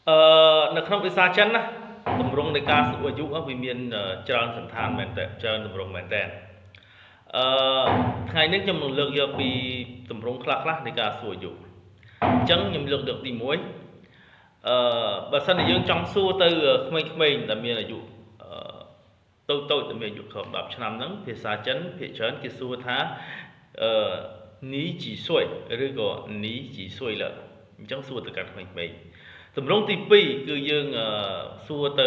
អឺនៅក្នុងភាសាចិនណាទម្រង់នៃការសួរអាយុវាមានច្រើនសន្តានមែនតើច្រើនទម្រង់មែនតើអឺថ្ងៃនេះខ្ញុំនឹងលើកយកពីទម្រង់ខ្លះៗនៃការសួរអាយុអញ្ចឹងខ្ញុំលើកយកទី1បើសិនជាយើងចង់សួរទៅក្មេងៗដែលមានអាយុអឺតូចតូចដែលមានអាយុក្រោម10ឆ្នាំហ្នឹងភាសាចិនភាគច្រើនគេសួរថាអឺ你几岁ឬក៏你几岁了អញ្ចឹងសួរទៅកាន់ក្មេងៗទម្រង់ទី2គឺយើងសួរទៅ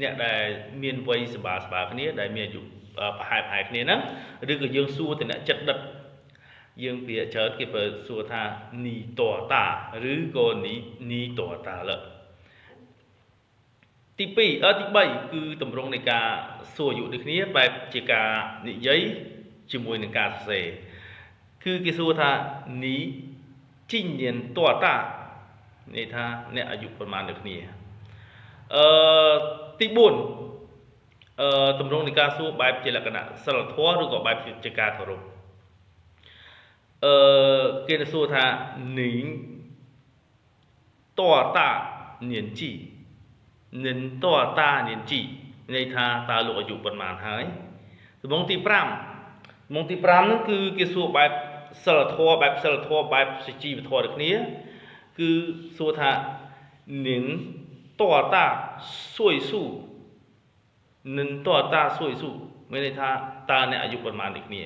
អ្នកដែលមានវ័យសបាសបាគ្នាដែលមានអាយុប្រហែលប្រហែលគ្នាហ្នឹងឬក៏យើងសួរទៅអ្នកចិត្តដិតយើងពាក្យច្រើនគេប្រើសួរថា你多大ឬក៏你你多大了ទី2អឺទី3គឺទម្រង់នៃការសួរអាយុដូចគ្នាបែបជាការនិយាយជាមួយនឹងការសរសេរគឺគេសួរថា你今年多大ន័យថាអ្នកអាយុប្រមាណដូចគ្នាអឺទី4អឺទម្រង់នៃការសួរបែបជាលក្ខណៈសិលធម៌ឬក៏បែបជាការគោរពអឺគេសួរថា您多大年纪您多大年纪ន័យថាតើលោកអាយុប៉ុន្មានហើយទម្រង់ទី5ទម្រង់ទី5ហ្នឹងគឺគេសួរបែបសិលធម៌បែបសិលធម៌បែបសុជីវធម៌ដូចគ្នាគឺសួរថា您多大岁数您多大岁数មានន័យថាតើអ្នកអាយុប៉ុន្មានដូចគ្នា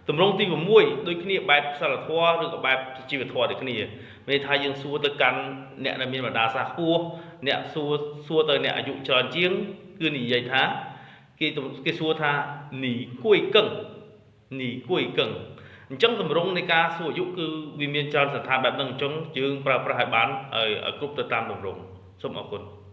ទម្រង់ទី6ដូចគ្នាបែបសិលធម៌ឬក៏បែបសុជីវធម៌ដូចគ្នាមានន័យថាយើងសួរទៅកាន់អ្នកដែលមានបណ្ដាសាខ្ពស់អ្នកសួរសួរទៅអ្នកអាយុច្រើនជាងគឺនិយាយថាគេគេសួរថា你贵庚你贵庚អញ្ចឹងទម្រង់នៃការសួរអាយុគឺវាមានច្រើនស្ថានបែបហ្នឹងអញ្ចឹងយើងប្រើប្រាស់ឲ្យបានឲ្យគ្រប់ទៅតាមទម្រង់សូមអរគុណ។